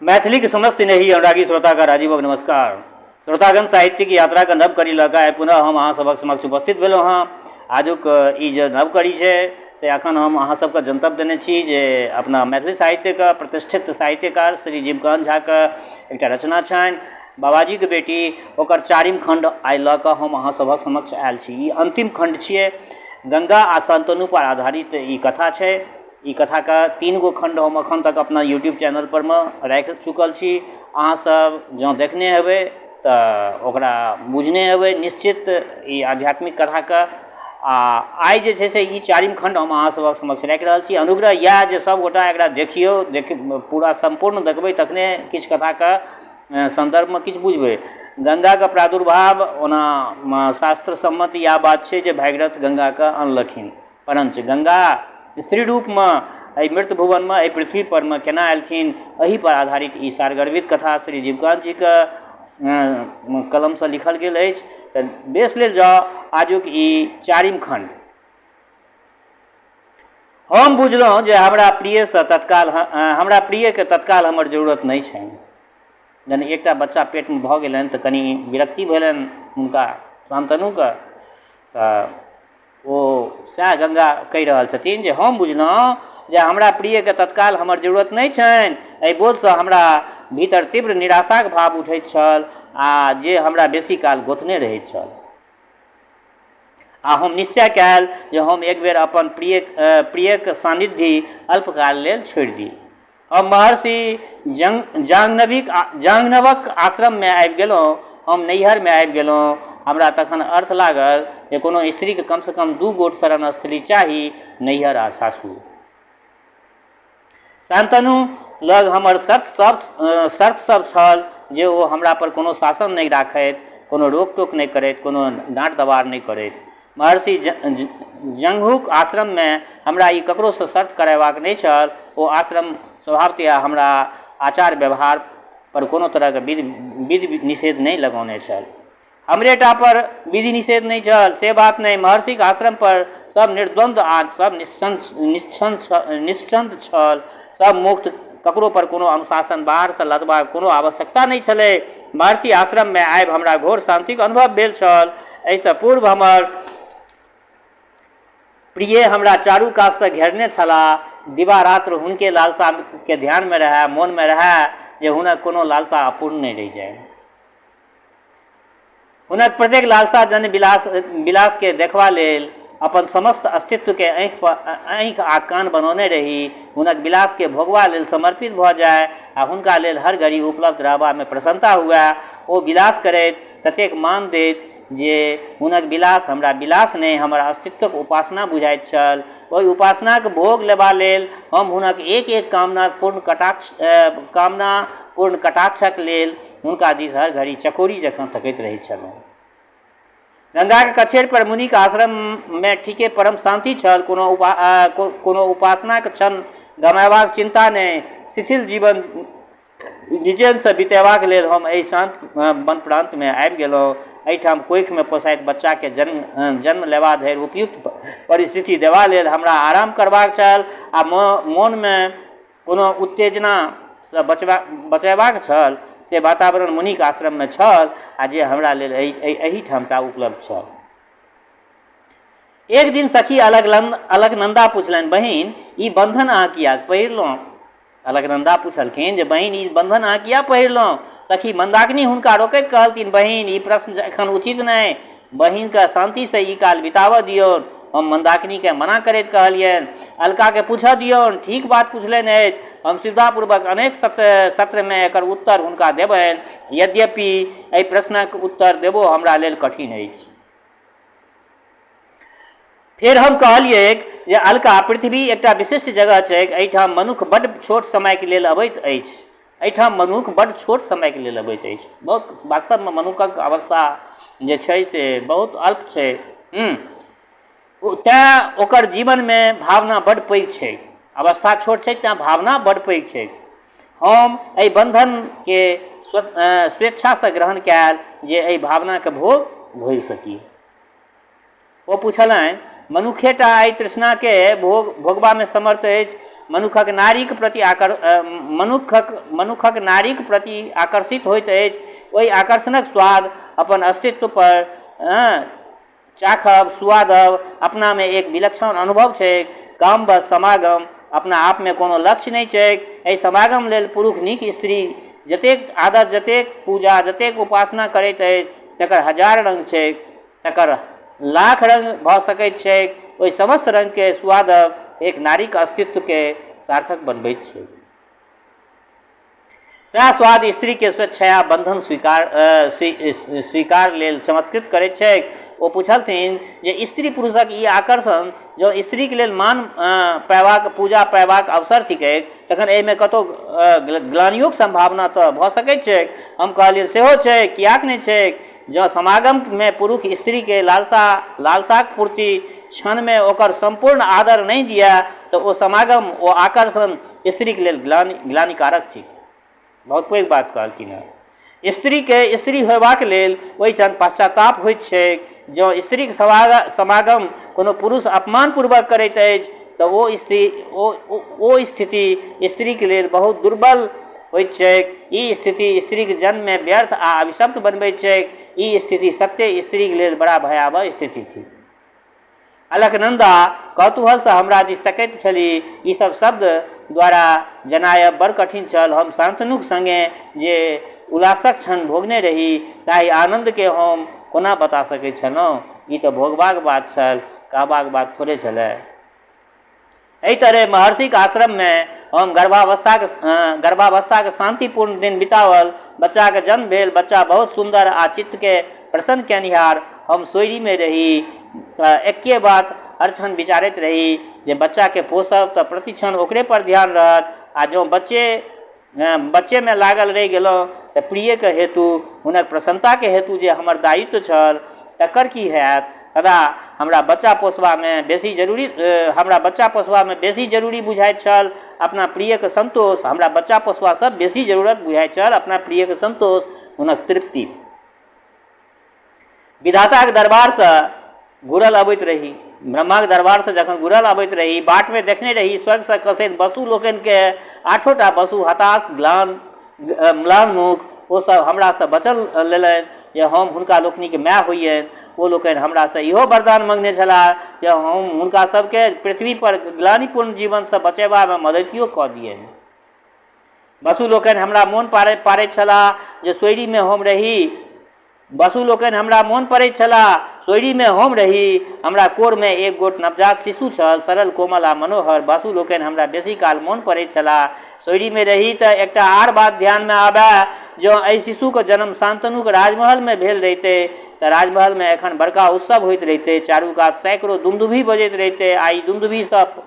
मैथिलीक समस्त स्नेही अनुरागी श्रोताक राजीवक नमस्कार। श्रोतागण, साहित्यिक यात्राक नव कड़ी लऽ कऽ आइ पुनः हम अहाँ सभक समक्ष उपस्थित भेलहुँ हँ। आजुक ई जे नव कड़ी छै से एखन हम अहाँ सबके जनतब देने छी जे अपना मैथिली साहित्यके प्रतिष्ठित साहित्यकार श्री जीवकान्त झाके एकटा रचना छनि बाबाजीके बेटी, ओकर चारिम खण्ड आइ लऽ कऽ हम अहाँ सभक समक्ष आयल छी। ई अन्तिम खण्ड छियै। गङ्गा आ शान्तनुपर आधारित ई कथा छै। ई कथाके 3 गो खण्ड हम एखन तक अपना यूट्यूब चैनलपर मे राखि चुकल छी। अहाँसभ जँ देखने हेबै तऽ ओकरा बुझने हेबै निश्चित ई आध्यात्मिक कथाके। आ आइ जे छै से ई चारिम खण्ड हम अहाँ सभक समक्ष राखि रहल छी। अनुग्रह इएह जे सभगोटा एकरा देखियौ, देख पूरा सम्पूर्ण देखबै तखने किछु कथाके सन्दर्भमे किछु बुझबै। गङ्गाके प्रादुर्भाव ओना शास्त्र सम्मत इएह बात छै जे भागीरथ गङ्गाके अनलखिन, परञ्च गङ्गा स्त्री रूपमे एहि मृत भुवनमे, एहि पृथ्वी परमे केना एलखिन, एहिपर आधारित ई सारगर्भित कथा श्री जीवकान्त जीके कलमसँ लिखल गेल अछि। तऽ बेस लेल जाउ आजुक ई चारिम खण्ड। हम बुझलहुँ जे हमरा प्रियसँ तत्काल हमरा प्रियके तत्काल हमर जरूरत नहि छनि। जहन एकटा बच्चा पेटमे भऽ गेलनि तऽ कनि विरक्ति भेलनि हुनका शान्तनुके, तऽ ओ सएह गङ्गा कहि रहल छथिन जे हम बुझलहुँ जे हमरा प्रियके तत्काल हमर जरूरत नहि छनि। एहि बोधसँ हमरा भीतर तीव्र निराशाक भाव उठैत छल आ जे हमरा बेसी काल गोतने रहैत छल। आ हम निश्चय कयल जे हम एक बेर अपन प्रियक सान्निध्य अल्पकाल लेल छोड़ि दी। हम महर्षि जाह्नवीक आश्रममे आबि गेलहुँ। हम नैहरमे आबि गेलहुँ। हमरा तखन अर्थ लागल जे कोनो स्त्रीके कमसँ कम 2 गोट शरणस्थली चाही, नैहर आ सासुर। शान्तनु लग हमर शर्त सब छल जे ओ हमरा पर कोनो शासन नहि राखथि, कोनो रोक-टोक नहि करथि, कोनो डाँट-दबार नहि करथि। महर्षि जह्नुक आश्रममे हमरा ई ककरोसँ शर्त करेबाक नहि छल। ओ आश्रम स्वभावतया हमरा आचार व्यवहार पर कोनो तरहक विधि निषेध नहि लगौने छल। हमरेटा पर विधि निषेध नहि छल से बात नहि, महर्षिक आश्रम पर सब निर्द्वंद्व आ सब निस्संद छल, सब मुक्त, ककरो पर कोनो अनुशासन बाहरसँ लदबाक कोनो आवश्यकता नहि छलै। महर्षि आश्रममे आबि हमरा घोर शान्तिक अनुभव भेल छल। एहिसँ पूर्व हमर प्रिय हमरा चारू कातसँ घेरने छलाह। दिवारात्र हुनके लालसाके ध्यानमे रहए, मोनमे रहए जे हुनक कोनो लालसा अपूर्ण नहि रहि जाय। हुनक प्रत्येक लालसा जन्य विलासकेँ देखबा लेल अपन समस्त अस्तित्वकेँ आँखि आ कान बनौने रही, हुनक विलासकेँ भोगबा लेल समर्पित भऽ जाय आ हुनका लेल हर घड़ी उपलब्ध रहबामे प्रसन्नता हुअए। ओ विलास करैत ततेक मान दैत जे हुनक विलास हमरा विलास नहि, हमर अस्तित्वक उपासना बुझाइत छल। ओहि उपासनाक भोग लेबा लेल हम हुनक एक-एक कामना पूर्ण कटाक्षक लेल हुनका दिस हर घड़ी चकोरी जकाँ तकैत रहैत छलहुँ। गंगाक कछेर पर मुनिक आश्रममे ठीके परम शान्ति छल। कोनो उपासनाक क्षण गमायबाक चिन्ता नहि। शिथिल जीवन निचेनसँ बितेबाक लेल हम एहि शान्त वन प्रान्तमे आबि गेलहुँ। एहिठाम कोखिमे पोसाइत बच्चाकेँ जन्म लेबा धरि उपयुक्त परिस्थिति देबा लेल हमरा आराम करबाक छल आ मोनमे कोनो उत्तेजनासँ बचेबाक छल, से वातावरण मुनिक आश्रममे छल आ जे हमरा लेल एहिठाम टा उपलब्ध छल। एक दिन सखी अलकनन्दा पुछलनि, बहिन, ई बन्धन अहाँ किएक पहिरलहुँ? अलकनन्दा पुछलखिन जे बहिन, ई बन्धन अहाँ किएक पहिरलहुँ? सखी मन्दाकिनी हुनका रोकैत कहलथिन, बहिन, ई प्रश्न एखन उचित नहि। बहिनकेँ शान्तिसँ ई काल बिताबऽ दियौन। हम मन्दाकिनीकेँ मना करैत कहलियनि, अलकाकेँ पूछऽ दियौन। ठीक बात पुछलनि अछि। हम सुविधापूर्वक अनेक सत्रमे एकर उत्तर हुनका देबनि। यद्यपि एहि प्रश्नक उत्तर देबो हमरा लेल कठिन अछि। फेर हम कहलिऐक जे अलका, पृथ्वी एकटा विशिष्ट जगह छैक। एहिठाम मनुक्ख बड्ड छोट समयक लेल अबैत अछि। एहिठाम मनुक्ख बड्ड छोट समयके लेल अबैत अछि। बहुत वास्तवमे मनुक्खक अवस्था जे छै से बहुत अल्प छै। तैँ ओकर जीवनमे भावना बड्ड पैघ छै। अवस्था छोट छै तैँ भावना बड्ड पैघ छै। हम एहि बन्धनके स्वेच्छासँ ग्रहण कयल जे एहि भावनाके भोग भोगि सकी। ओ पुछलनि, मनुक्खेटा एहि तृष्णाके भोगबामे समर्थ अछि? मनुक्खक नारीक प्रति आकर मनुक्खक मनुक्खक नारीक प्रति आकर्षित होइत अछि। ओहि आकर्षणक स्वाद अपन अस्तित्वपर चाखब, सुआदब अपनामे एक विलक्षण अनुभव छैक। कामवश समागम अपना आपमे कोनो लक्ष्य नहि छैक। एहि समागम लेल पुरुख नीक स्त्री जतेक आदर, जतेक पूजा, जतेक उपासना करैत अछि तकर हजार रंग छैक, तकर लाख रंग भऽ सकैत छैक। ओहि समस्त रंगकेँ सुआदब एक नारीक अस्तित्वकेँ सार्थक बनबैत छैक। सएह स्वाद स्त्रीके स्वेच्छया बन्धन स्वीकार स्वीकार लेल चमत्कृत करैत छैक। ओ पुछलथिन जे स्त्री पुरुषक ई आकर्षण जँ स्त्रीक लेल मान पयबाक, पूजा पयबाक अवसर थिकैक, तखन एहिमे कतहु ग्लानियोक सम्भावना तऽ भऽ सकैत छैक। हम कहलियनि, सेहो छैक, किएक नहि छैक। जँ समागममे पुरुष स्त्रीके लालसा लालसाक पूर्ति क्षणमे ओकर सम्पूर्ण आदर नहि दिअए तऽ ओ समागम, ओ आकर्षण स्त्रीके लेल ग्लानि ग्लानिकारक थिक। बहुत पैघ बात कहलखिन हेँ। स्त्रीके स्त्री होयबाक लेल ओहि क्षण पश्चाताप होइत छैक। जँ स्त्रीक समागम कोनो पुरुष अपमानपूर्वक करैत अछि तऽ ओ स्त्री ओ ओ स्थिति स्त्रीके लेल बहुत दुर्बल होइत छैक। ई स्थिति स्त्रीक जन्ममे व्यर्थ आ अभिशप्त बनबैत छैक। ई स्थिति सत्ये स्त्रीक लेल बड़ा भयावह स्थिति थिक। अलकनन्दा कौतूहलसँ हमरा दिस तकैत छली। ई सब शब्द द्वारा जनायब बड़ कठिन छल। हम शान्तनुक संगे जे उल्लासक क्षण भोगने रही ताहि आनन्दकेँ हम कोना बता सकैत छलहुँ? ई तँ भोगबाक बात छल, कहबाक बात थोड़े छलए। एहि तरहेँ महर्षिक आश्रममे हम गर्भावस्थाक गर्भावस्थाक शान्तिपूर्ण दिन बिताओल। बच्चाक जन्म भेल। बच्चा बहुत सुन्दर आ चित्तकेँ प्रसन्न कयनिहार। हम सोइरीमे रही तँ एक्के बात हर क्षण विचारैत रही जे बच्चाकेँ पोसब तँ प्रतिक्षण ओकरे पर ध्यान रहत आ जँ बच्चे बच्चेमे लागल रहि गेलहुँ तऽ प्रियके हेतु हुनक प्रसन्नताके हेतु जे हमर दायित्व छल तकर की हैत। सदा हमरा बच्चा पोसबामे बेसी जरूरी हमरा बच्चा पोसबामे बेसी जरूरी बुझाइत छल अपना प्रियके सन्तोष, हमरा बच्चा पोसबासँ बेसी जरूरत बुझाइत छल अपना प्रियके सन्तोष, हुनक तृप्ति। विधाताक दरबारसँ घुरल अबैत रही, ब्रह्माक दरबारसँ जखन घुरल अबैत रही, बाटमे देखने रही स्वर्गसँ खसैत वसु लोकनिकेँ, आठोटा वसु हताश, ग्लान, म्लान मुख, ओ सब हमरासँ वचन लेलनि जे हम हुनका लोकनिक माय होइयनि। ओ लोकनि हमरासँ इहो वरदान मङ्गने छलाह जे हम हुनका सबके पृथ्वीपर ग्लानिपूर्ण जीवनसँ बचेबामे मदतियो कऽ दियनि। वसु लोकनि हमरा मोन पाड़ैत छलाह जे सोइरीमे हम रही। वसु लोकनि हमरा मोन पड़ैत छलाह। सोइरीमे हम रही। हमरा कोरमे एक गोट नवजात शिशु छल, सरल, कोमल आ मनोहर। वसु लोकनि हमरा बेसी काल मोन पड़ैत छलाह। सोइरीमे रही तँ एकटा आर बात ध्यानमे आबए। जँ एहि शिशुक जन्म शान्तनुक राजमहलमे भेल रहितै तँ राजमहलमे एखन बड़का उत्सव होइत रहितै। चारू कात सैकड़ो दुन्दुभी बजैत रहितै आ ई दुन्दुभी सभ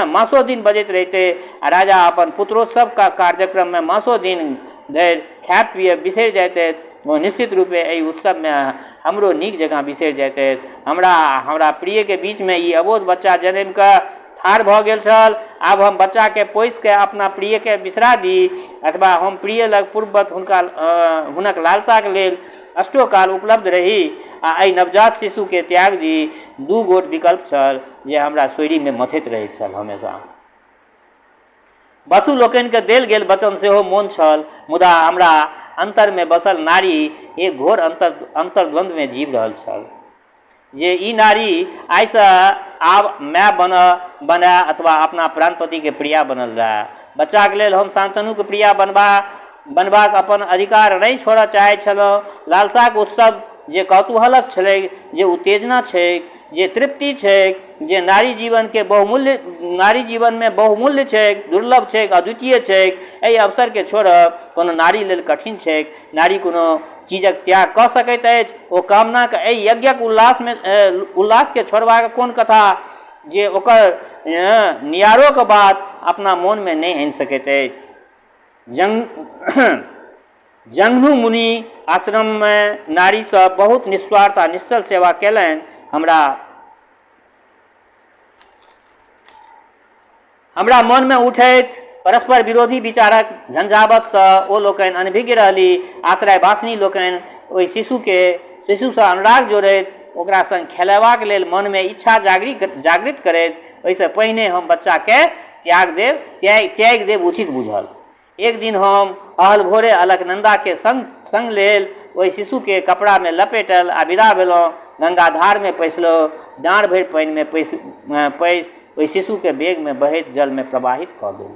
मासो दिन बजैत रहितै आ राजा अपन पुत्रोत्सवक कार्यक्रममे मासो दिन धरि खायब पीयब बिसरि जाइतथि। ओ निश्चित रूपे एहि उत्सवमे हमरो नीक जकाँ बिसरि जाइतथि। हमरा आ हमरा प्रियके बीचमे ई अबोध बच्चा जनमि कऽ ठाढ़ भऽ गेल छल। आब हम बच्चाकेँ पोसि कऽ अपना प्रियकेँ बिसरा दी अथवा हम प्रिय लग पूर्ववत हुनका हुनक लालसाक लेल अष्टोकाल उपलब्ध रही आ एहि नवजात शिशुकेँ त्यागि दी, दू गोट विकल्प छल जे हमरा सोइरीमे मथैत रहैत छल हमेशा। वसु लोकनिकेँ देल गेल वचन सेहो मोन छल, मुदा हमरा अन्तरमे बसल नारी एक घोर अन्तर्द्वन्द्वमे जीबि रहल छल जे ई नारी आइसँ आब माय बनय बनय अथवा अपना प्राणपतिके प्रिया बनल रहय। बच्चाक लेल हम शान्तनुक प्रिया बनबा बनबाक अपन अधिकार नहि छोड़य चाहैत छलहुँ। लालसाक उत्सव जे कौतूहलक छलैक, जे उत्तेजना छैक, जे तृप्ति छैक, जे नारी जीवनके बहुमूल्य नारी जीवनमे बहुमूल्य छैक, दुर्लभ छैक, अद्वितीय छैक, एहि अवसरके छोड़ब कोनो नारी लेल कठिन छैक। नारी कोनो चीजक त्याग कऽ सकैत अछि? ओ कामनाक एहि यज्ञक उल्लासमे उल्लासके छोड़बाक कोन कथा जे ओकर नियारोक बात अपना मोनमे नहि आनि सकैत अछि। जंगनु मुनि आश्रममे नारीसभ बहुत निस्वार्थ आ निश्चल सेवा कयलनि। हमरा हमरा मनमे उठैत परस्पर विरोधी विचारक झंझावतसँ ओ लोकनि अनभिज्ञ रहली। आश्रयवासिनी लोकनि ओहि शिशुके शिशुसँ अनुराग जोड़ैत ओकरा संग खेलयबाक लेल मनमे इच्छा जागृत करैत ओहिसँ पहिने हम बच्चाकेँ त्याग देब त्यागि त्यागि देब उचित बुझल। एक दिन हम अहल भोरे अलकनन्दाके संग संग लेल ओहि शिशुके कपड़ामे लपेटल आ विदा भेलहुँ। गंगा धारमे पैसलहुँ, डाँड़ भरि पानिमे पैसि पैसि ओहि शिशुके वेगमे बहैत जलमे प्रवाहित कऽ देल।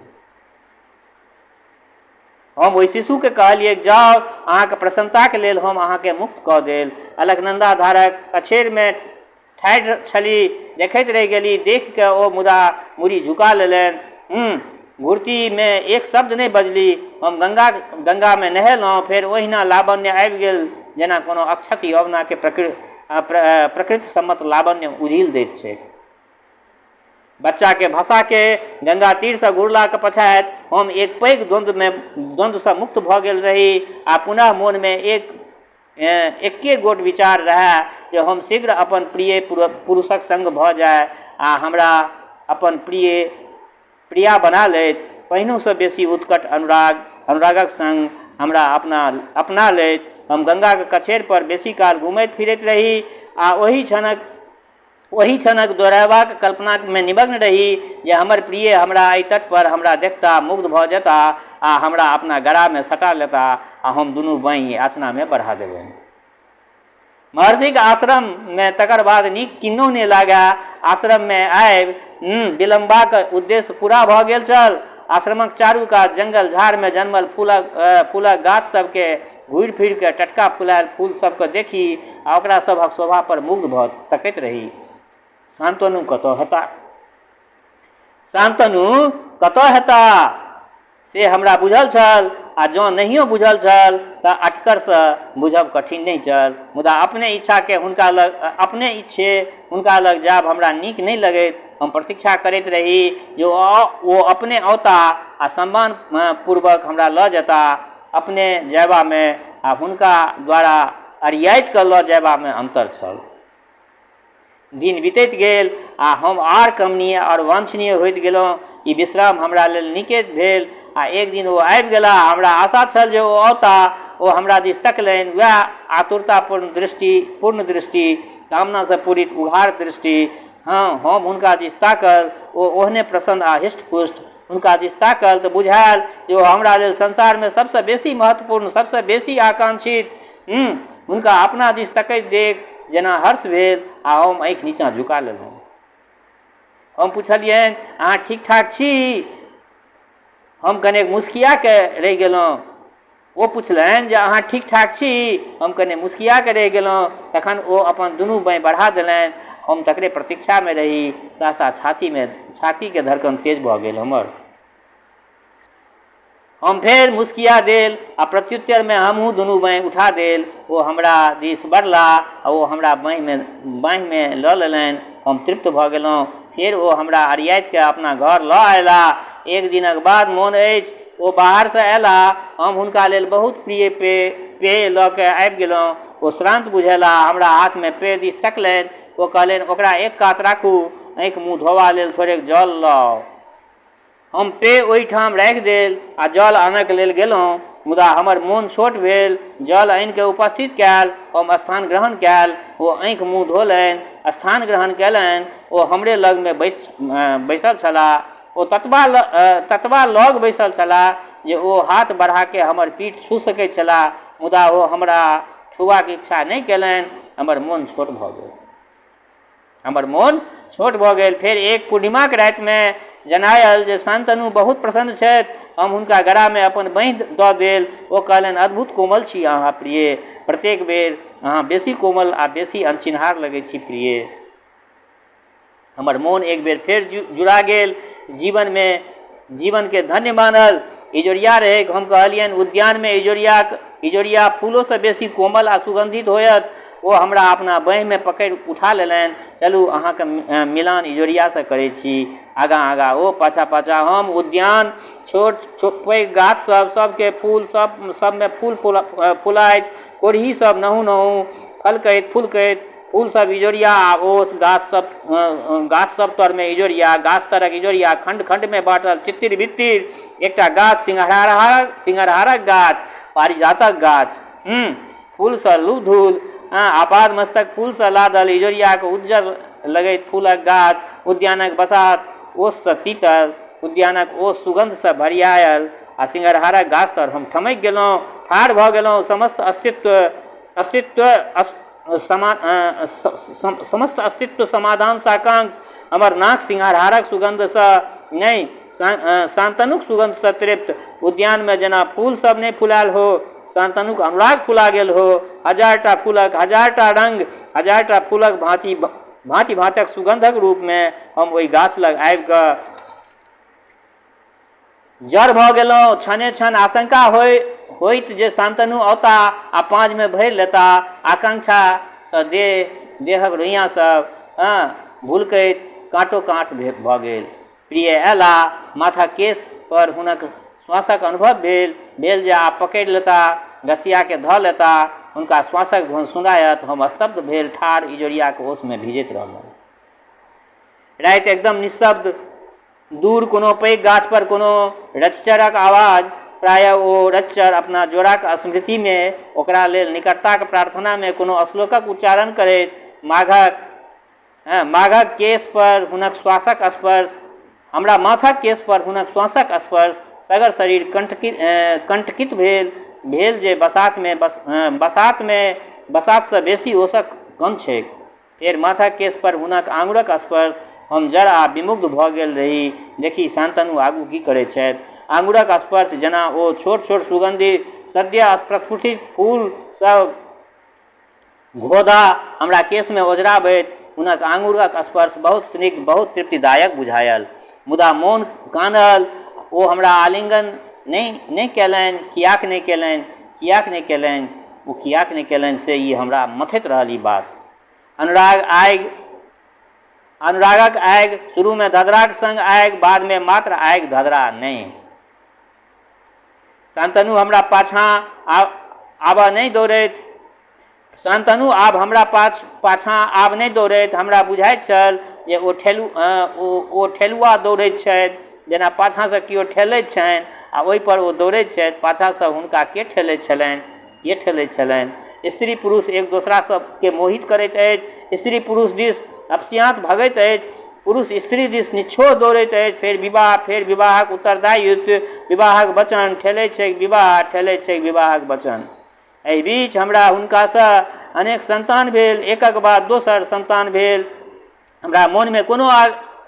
हम ओहि शिशुके कहलियैक, जाउ, अहाँक प्रसन्नताक लेल हम अहाँकेँ मुक्त कऽ देल। अलकनन्दा धारक कछेरमे ठाढ़ि छली, देखैत रहि गेली। देखि कऽ ओ मुदा मूड़ी झुका लेलनि। घुरतीमे एक शब्द नहि बजली। हम गंगा गंगामे नहेलहुँ। फेर ओहिना लावण्य आबि गेल जेना कोनो अक्षत यौवनाकेँ प्रकृति सम्मत लावण्य उझील दैत छैक। बच्चाकेँ भसाके गंगा तीरसँ घुरलाक पछाति हम एक पैघ द्वन्द्वमे द्वन्द्वसँ मुक्त भऽ गेल रही आ पुनः मोनमे एक एक्के गोट विचार रहए जे हम शीघ्र अपन प्रिय पुरुषक सङ्ग भऽ जाय आ हमरा अपन प्रिय प्रिया बना लैत, पहिनहुसँ बेसी उत्कट अनुराग अनुरागक सङ्ग हमरा अपना अपना लैत। हम गंगाक कछेर पर बेसी काल घुमैत फिरैत रही आ ओहि क्षणक ओहि क्षणक दोहरयबाक कल्पनामे निमग्न रही जे हमर प्रिय हमरा एहि तट पर हमरा देखता, मुग्ध भऽ जेताह आ हमरा अपना गरामे सटा लेताह आ हम दुनू बाँहि याचनामे बढ़ा देबनि। महर्षिक आश्रममे तकर बाद नीक किन्नहुँ नहि लागए। आश्रममे आबि विलम्बाक उद्देश्य पूरा भऽ गेल छल। आश्रमक चारू कात जंगल झाड़मे जनमल फूलक फूलक गाछ सभकेँ घुरि फिरि कऽ टटका फुलायल फूल सभकेँ देखी आ ओकरा सभक शोभा पर मुग्ध भऽ तकैत रही। शान्तनु कतऽ हेता? शान्तनु कतऽ हेता से हमरा बुझल छल आ जँ नहियो बुझल छल तऽ अटकरसँ बुझब कठिन नहि छल। मुदा अपने इच्छाकेँ हुनका लग अपने इच्छे हुनका लग जायब हमरा नीक नहि लगैत। हम प्रतीक्षा करैत रही जे ओ अपने औता आ सम्मान पूर्वक हमरा लऽ जेता। अपने जयबामे आ हुनका द्वारा अरियाइत कऽ लऽ जयबामे अन्तर छल। दिन बितैत गेल आ हम आर कमनीय आओर वांछनीय होइत गेलहुँ। ई विश्राम हमरा लेल नीके भेल आ एक दिन ओ आबि गेलाह। हमरा आशा छल जे ओ औताह। ओ हमरा दिस तकलनि। वएह आतुरतापूर्ण दृष्टि, पूर्ण दृष्टि, कामनासँ पूरित उघार दृष्टि। हँ, हम हुनका दिस ताकल। ओ ओहने प्रसन्न आ हृष्ट-पुष्ट। हुनका दिस ताकल तऽ बुझायल जे ओ हमरा लेल संसारमे सभसँ बेसी महत्वपूर्ण, सभसँ बेसी आकांक्षित। हुनका अपना दिस तकैत देख जेना हर्ष भेल आ हम आँखि नीचाँ झुका लेलहुँ। हम पुछलियनि, अहाँ ठीक-ठाक छी? हम कनेक मुस्किया कऽ रहि गेलहुँ। ओ पुछलनि जे अहाँ ठीक-ठाक छी? हम कने मुस्किया कऽ रहि गेलहुँ। तखन ओ अपन दुनू बाँहि बढ़ा देलनि। हम तकरे प्रतीक्षामे रही। सहसा छातीमे छातीक धड़कन तेज भऽ गेल हमर। हम फेर मुस्किया देल आ प्रत्युत्तरमे हमहूँ दुनू बाँहि उठा देल। ओ हमरा दिस बढ़लाह आ ओ हमरा बाँहिमे बाँहिमे लऽ लेलनि। हम तृप्त भऽ गेलहुँ। फेर ओ हमरा अरियाइत कऽ अपना घर लऽ अयलाह। एक दिनक बाद मोन अछि ओ बाहरसँ अयलाह। हम हुनका लेल बहुत प्रिय पेय पेय लऽ कऽ आबि गेलहुँ। ओ श्रान्त बुझयलाह। हमरा हाथमे पेय दिस तकलनि। ओ कहलनि, ओकरा एक कात राखू। आँखि मुँह धोबा लेल थोड़ेक जल लऽ आउ। हम पेय ओहिठाम राखि देल आ जल आनक लेल गेलहुँ। मुदा हमर मोन छोट भेल। जल आनि कऽ उपस्थित कयल। हम स्थान ग्रहण कयल। ओ आँखि मुँह धोलनि। स्थान ग्रहण कयलनि। ओ हमरे लगमे बैसल छलाह। ओ ततबा ततबा लग बैसल छलाह जे ओ हाथ बढ़ाके हमर पीठ छू सकैत छलाह। मुदा ओ हमरा छूबाक इच्छा नहि कयलनि। हमर मोन छोट भऽ गेल। हमर मोन छोट भऽ गेल। फेर एक पूर्णिमाक रातिमे जनायल जे शान्तनु बहुत प्रसन्न छथि। हम हुनका गरामे अपन बाँहि दऽ देल। ओ कहलनि, अद्भुत कोमल छी अहाँ प्रिय। प्रत्येक बेर अहाँ बेसी कोमल आ बेसी अनचिन्हार लगैत छी प्रिय। हमर मोन एक बेर फेर जुड़ा गेल। जीवनमे जीवनके धन्य मानल। इजोरिया रहैक। हम कहलियनि, उद्यानमे इजोरियाक इजोरिया फूलोसँ बेसी कोमल आ सुगन्धित होयत। ओ हमरा अपना बाँहिमे पकड़ि उठा लेलनि। चलू, अहाँक मिलान इजोरियासँ करैत छी। आगाँ आगाँ ओ, पाछाँ पाछाँ हम। उद्यान, छोट पैघ गाछ सभ, सभके फूल, सभ सभमे फूल फुलाइत, कोड़ही सभ नहु नहु फलकैत फुलकैत, फूल सब इजोरिया आ ओस, गाछ सब गाछ सब तरमे इजोरिया, गाछ तरक इजोरिया खण्ड खण्डमे बाँटल चित्तिर बित्तिर। एकटा गाछ सिंगरहार सिंगरहारक गाछ, पारिजातक गाछ, फूलसँ लुधुल, आपाद मस्तक फूलसँ लादल इजोरियाक उज्जर लगैत फूलक गाछ, उद्यानक बसात ओससँ तीतल। उद्यानक ओ सुगन्धसँ भरियायल आ सिंगरहारक गाछ तर हम ठमकि गेलहुँ, ठाढ़ भऽ गेलहुँ। समस्त अस्तित्व अस्तित्व समा समस्त अस्तित्व समाधान साकांक्ष हमर नाक सिंगारहारक सुगन्धसँ नहि, शान्तनुक सुगन्धसँ तृप्त। उद्यानमे जेना फूल सब नहि फुलायल हो, शान्तनुक अनुराग फुला गेल हो। हजारटा फूलक हजारटा रंग, हजारटा फूलक भाँति भाँति भाँतक सुगन्धक रूपमे हम ओहि गाछ लग आबि कऽ जड़ भऽ गेलहुँ। क्षणे क्षण आशंका होइत जे शान्तनु औता आ पाँजमे भरि लेता। आकांक्षासँ देहक रोइयाँ सब भुलकैत काँटो काँट भऽ गेल। प्रिय अयला, माथक केश पर हुनक श्वासक अनुभव भेल। भेल जे आब पकड़ि लेता, गसियाके धऽ लेता। हुनका श्वासक ध्वनि सुनायत। हम स्तब्ध भेल ठाढ़ इजोरियाक ओसमे भिजैत रहलहुँ। राति एकदम निःशब्द। दूर कोनो पैघ गाछ पर कोनो रचचरक आवाज। प्रायः ओ रचचर अपना जोड़ाक स्मृतिमे ओकरा लेल निकटताक प्रार्थनामे कोनो श्लोकक उच्चारण करैत। माघक केश पर हुनक श्वासक स्पर्श, हमरा माथक केश पर हुनक श्वासक स्पर्श, सगर शरीर कंटकित भेल। भेल जे बसातमे बसातसँ बेसी ओसक कण छैक। फेर माथक केश पर हुनक आङुरक स्पर्श। हम जड़ आ विमुग्ध भऽ गेल रही। देखी शान्तनु आगू की करैत छथि। आङुरक स्पर्श जेना ओ छोट-छोट सुगन्धित सद्यः प्रस्फुटित फूल सब घोधा हमरा केशमे ओझराबैत हुनक आङुरक स्पर्श बहुत स्निग्ध, बहुत तृप्तिदायक बुझायल। मुदा मोन कानल। ओ हमरा आलिंगन नहि कयलनि। किएक नहि कयलनि? किएक नहि कयलनि? ओ किएक नहि कयलनि से ई हमरा मथैत रहल ई बात। अनुरागक आगि शुरूमे धधराक संग आगि, बादमे मात्र आगि, धधरा नहि। शान्तनु हमरा पाछाँ आबऽ नहि दौड़ैत। शान्तनु आब हमरा पाछाँ आब नहि दौड़ैत। हमरा बुझाइत छल जे ओ ठेलुआ दौड़ैत छथि, जेना पाछाँसँ केओ ठेलैत छनि आ ओहिपर ओ दौड़ैत छथि। पाछाँसँ हुनका के ठेलैत छलनि? के ठेलैत छलनि? स्त्री पुरुष एक दोसरा सबके मोहित करैत अछि। स्त्री पुरुष दिस अपसियाँत भगैत अछि। पुरुष स्त्री दिस निच्छोह दौड़ैत अछि। फेर विवाह, फेर विवाहक उत्तरदायित्व, विवाहक वचन, ठेलैत छैक विवाह, ठेलैत छैक विवाहक वचन। एहि बीच हमरा हुनकासँ अनेक सन्तान भेल। एकक बाद दोसर सन्तान भेल। हमरा मोनमे कोनो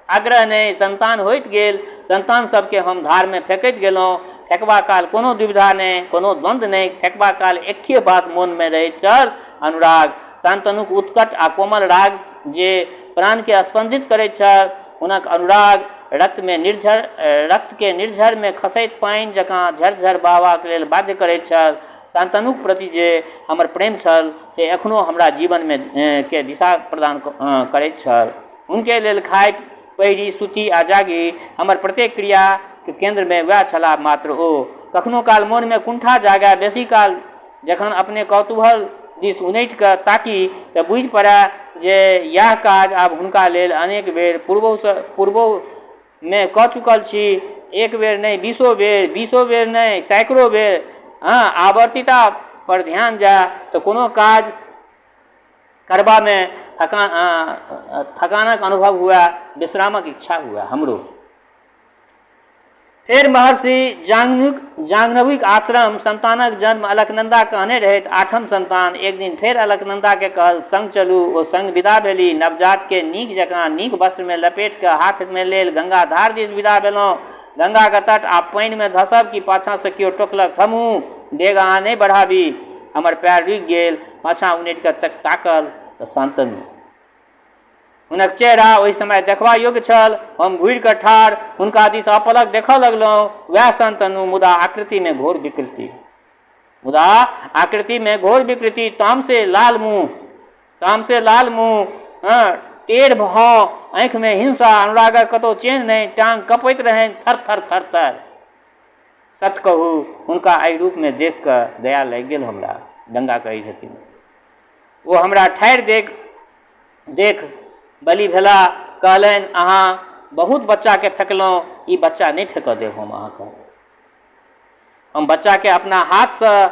आग्रह नहि, सन्तान होइत गेल। सन्तान सभके हम धारमे फेकैत गेलहुँ। फेकबा काल कोनो दुविधा नहि, कोनो द्वन्द्व नहि। फेकबा काल एक्के बात मोनमे रहैत छल, अनुराग। शान्तनुक उत्कट आ कोमल राग जे प्राणकेँ स्पन्दित करैत छल, हुनक अनुराग रक्तके निर्झरमे खसैत पानि जकाँ झर-झर बहबाक लेल बाध्य करैत छल। शान्तनुक प्रति जे हमर प्रेम छल से एखनो हमरा जीवनमे के दिशा प्रदान करैत छल। हुनके लेल खाइ, पहिरी, सुती आ जागी, हमर प्रत्येक क्रियाक केन्द्रमे वएह छलाह मात्र ओ। कखनो काल मोनमे कुण्ठा जागए, बेसी काल जखन अपने कौतूहल दिस उनटि कऽ ताकी तऽ बुझि पड़ए जे इएह काज आब हुनका लेल अनेक बेर पूर्वहुमे कऽ चुकल छी। एक बेर नहि, बीसो बेर, बीसो बेर नहि, सैकड़ो बेर। हँ, आवर्तिता पर ध्यान जाय तऽ कोनो काज करबामे थकानक अनुभव हुए, विश्रामक इच्छा हुए हमरो। फेर महर्षि जाह्नवीक आश्रम संतानक जन्म अलकनंदा कहने रहथि, आठम संतान। एक दिन फेर अलकनंदाके कहल, संग चलू। ओ संग विदा भेली। नवजातके नीक जकाँ नीक वस्त्रमे लपेट कऽ हाथमे लेल गंगा धार दिस विदा भेलहुँ। गंगाक तट आ पानिमे धसब कि पाछाँसँ केओ टोकलक, थम्हू, डेग अहाँ नहि बढ़ाबी। हमर पैर रुकि गेल। पाछाँ उनटि कऽ ताकल तऽ शान्तनु। हुनक चेहरा ओहि समय देखबा योग्य छल। हम घुरि कऽ ठाढ़ हुनका दिस अपलक देखऽ लगलहुँ। वएह शान्तनु, मुदा आकृतिमे घोर विकृति। मुदा आकृतिमे घोर विकृति। तामसे लाल मुँह, तामसे लाल मुँह, हँ, टेढ़ भौं, आँखिमे हिंसा, अनुरागक कतहु चेन्ह नहि, टांग कँपैत रहनि थर थर थर थर। सत्य कहू, हुनका एहि रूपमे देखि कऽ दया लागि गेल हमरा, गंगा कहै छथिन। ओ हमरा ठाढ़ि देख देख बलि भेला। कहलनि, अहाँ बहुत बच्चाकेँ फेकलहुँ, ई बच्चा नहि फेकऽ देब हम अहाँकेँ। हम बच्चाकेँ अपना हाथसँ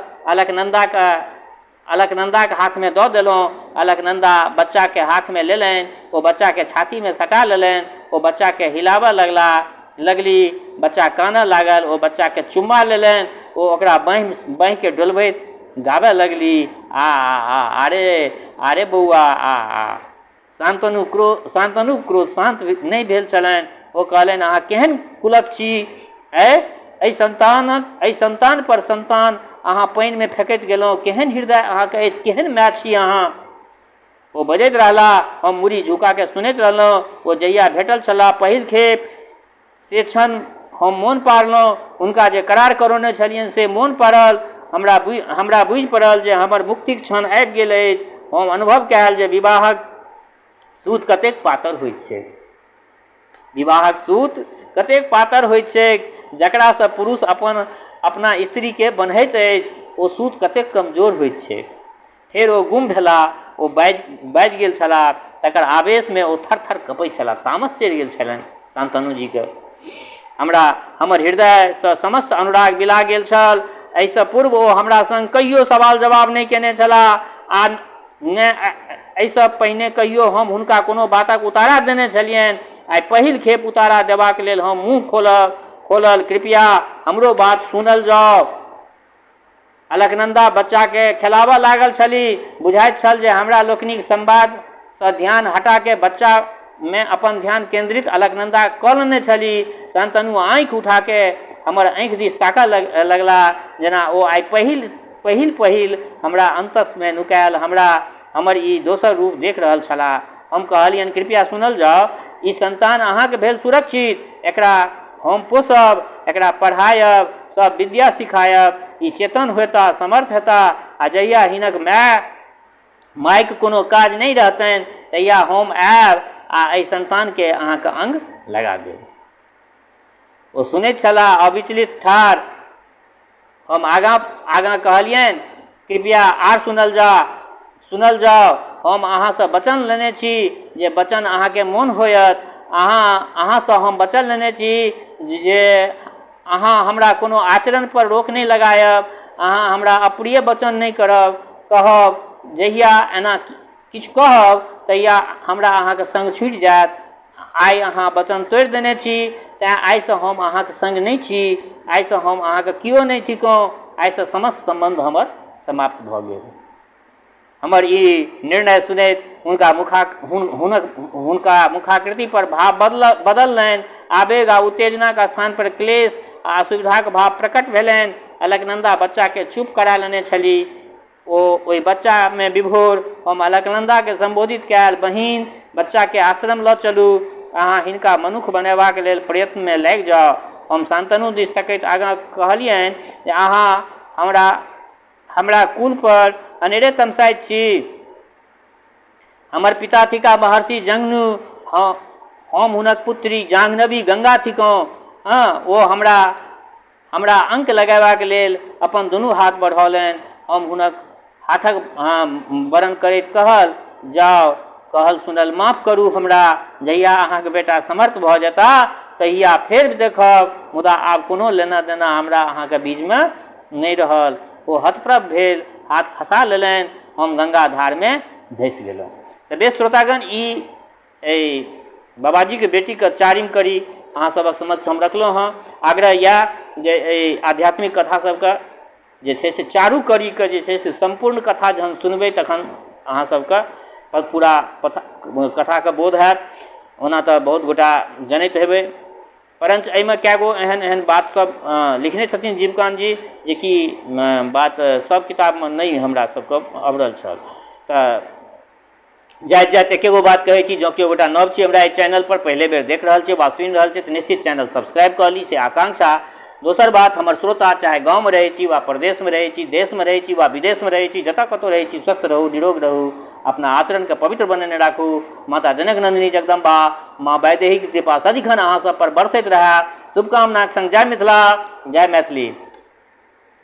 अलकनन्दाक हाथमे दऽ देलहुँ। अलकनन्दा बच्चाकेँ हाथमे लेलनि। ओ बच्चाकेँ छातीमे सटा लेलनि। ओ बच्चाकेँ हिलाबऽ लगलाह। लगली। बच्चा कानऽ लागल। ओ बच्चाके चुम्मा लेलनि। ओ ओकरा बाँहि बाँहिके डोलबैत गाबय लगली, आ आ आ आरे आरे बौआ आ आ। शान्तनु क्रो शान्तनुक क्रोध शान्त नहि भेल छलनि। ओ कहलनि, अहाँ केहन कुलक छी? ऐ एहि सन्तानक एहि सन्तान पर सन्तान अहाँ पानिमे फेकैत गेलहुँ। केहन हृदय अहाँके अछि? केहन माय छी अहाँ? ओ बजैत रहलाह। हम मूड़ी झुका कऽ सुनैत रहलहुँ। ओ जहिया भेटल छलाह पहिल खेप, से क्षण हम मोन पाड़लहुँ। हुनका जे करार करौने छलियनि से मोन पड़ल। हमरा बुझि पड़ल जे हमर मुक्तिक क्षण आबि गेल अछि। हम अनुभव कयल जे विवाहक सूत कतेक पातर होइत छैक। विवाहक सूत कतेक पातर होइत छैक, जकरासँ पुरुष अपन अपना स्त्रीके बन्हैत अछि, ओ सूत कतेक कमजोर होइत छैक। फेर ओ गुम भेलाह। ओ बाजि बाजि गेल छलाह, तकर आवेशमे ओ थर-थर कँपैत छलाह। तामस चढ़ि गेल छलनि शान्तनुजीके। हमरा हमर हृदयसँ समस्त अनुराग बिला गेल छल। एहिसँ पूर्व ओ हमरा सङ्ग कहियो सवाल-जवाब नहि कयने छलाह आ ने एहिसँ पहिने कहियो हम हुनका कोनो बातक उतारा देने छलियनि। आइ पहिल खेप उतारा देबाक लेल हम मुँह खोलल खोलल, कृपया हमरो बात सुनल जाओ। अलकनन्दा बच्चाकेँ खेलाबऽ लागल छलीह। बुझाइत छल जे हमरा लोकनिक संवादसँ ध्यान हटाकऽ बच्चामे अपन ध्यान केन्द्रित अलकनन्दा कऽ लेने छलीह। शान्तनु आँखि उठाकऽ हमर आँखि दिस ताकऽ लगलाह जेना ओ आइ पहिल पहिल-पहिल हमरा अन्तसमे नुकायल हमरा हमर ई दोसर रूप देख रहल छलाह। हम कहलियनि, कृपया सुनल जाओ। ई सन्तान अहाँक भेल सुरक्षित। एकरा हम पोसब, एकरा पढ़ायब, सभ विद्या सिखायब। ई चेतन होयताह, समर्थ हेताह आ जहिया हिनक माय मायक कोनो काज नहि रहतनि तहिया हम आयब आ एहि सन्तानकेँ अहाँक अङ्ग लगा देब। ओ सुनैत छलाह अविचलित ठाढ़। हम आगाँ आगाँ कहलियनि, कृपया आर सुनल जा सुनल जाओ। हम अहाँसँ वचन लेने छी जे वचन अहाँके मोन होयत। अहाँ अहाँसँ हम वचन लेने छी जे अहाँ हमरा कोनो आचरणपर रोक नहि लगायब। अहाँ हमरा अप्रिय वचन नहि करब कहब। जहिया एना किछु कहब तहिया हमरा अहाँके सङ्ग छूटि जायत। आइ अहाँ वचन तोड़ि देने छी, तेँ आइसँ हम अहाँक सङ्ग नहि छी। आइसँ हम अहाँक केओ नहि थिकहुँ। आइसँ समस्त सम्बन्ध हमर समाप्त भऽ गेल। हमर ई निर्णय सुनैत हुनका मुखा हुनक हुनका मुखाकृति पर भाव बदल बदललनि। आवेग आ उत्तेजनाक स्थान पर क्लेश आ असुविधाक भाव प्रकट भेलनि। अलकनन्दा बच्चाकेँ चुप करा लेने छलीह। ओ ओहि बच्चामे विभोर। हम अलकनन्दाकेँ सम्बोधित कयल, बहिन, बच्चाकेँ आश्रम लऽ चलू। अहाँ हिनका मनुक्ख बनयबाक लेल प्रयत्नमे लागि जाउ। हम शान्तनु दिस तकैत आगाँ कहलियनि जे अहाँ हमरा हमरा कुलपर अनेरे तमसाइत छी। हमर पिता थिका महर्षि जङ्गनु, हम हुनक पुत्री जाह्नवी गङ्गा थिकहुँ। हँ, ओ हमरा हमरा अङ्क लगयबाक लेल अपन दुनू हाथ बढ़ौलनि। हम हुनक हाथक वरण करैत कहल, जाउ, कहल सुनल माफ करू हमरा। जहिया अहाँक बेटा समर्थ भऽ जेताह तहिया फेर देखब, मुदा आब कोनो लेना देना हमरा अहाँक बीचमे नहि रहल। ओ हतप्रभ भेल हाथ खसा लेलनि। हम गंगा धारमे धसि गेलहुँ। तऽ बेस श्रोतागण, ई एहि बाबाजीके बेटीके चारिम कड़ी अहाँ सभक समक्ष हम रखलहुँ हँ। आग्रह इएह जे एहि आध्यात्मिक कथा सबके जे छै से चारू कड़ीके जे छै से सम्पूर्ण कथा जहन सुनबै तखन अहाँ सबके पूरा कथाके बोध हैत। ओना तऽ बहुत गोटा जनैत हेबै, परञ्च एहिमे कए गो एहन एहन बात सब लिखने छथिन जीवकान्त जी जेकि बात सब किताबमे नहि हमरा सबके अभरल छल। तऽ जाइत जाइत एके गो बात कहै छी, जँ केओ गोटा नव छी हमरा एहि चैनलपर पहिले बेर देख रहल छी वा सुनि रहल छी तऽ निश्चित चैनल सब्सक्राइब कऽ ली, से आकांक्षा। दोसर बात, हमर श्रोता चाहे गाँवमे रहै छी वा परदेशमे रहै छी, देशमे रहै छी वा विदेशमे रहै छी, जतऽ कतहु रहै छी, स्वस्थ रहू, निरोग रहू, अपना आचरणके पवित्र बनेने राखू। माता जनक नन्दिनी जगदम्बा माँ वैदेहीके कृपा सदिखन अहाँ सब पर बरसैत रहए। शुभकामनाक संग जय मिथिला, जय मैथिली।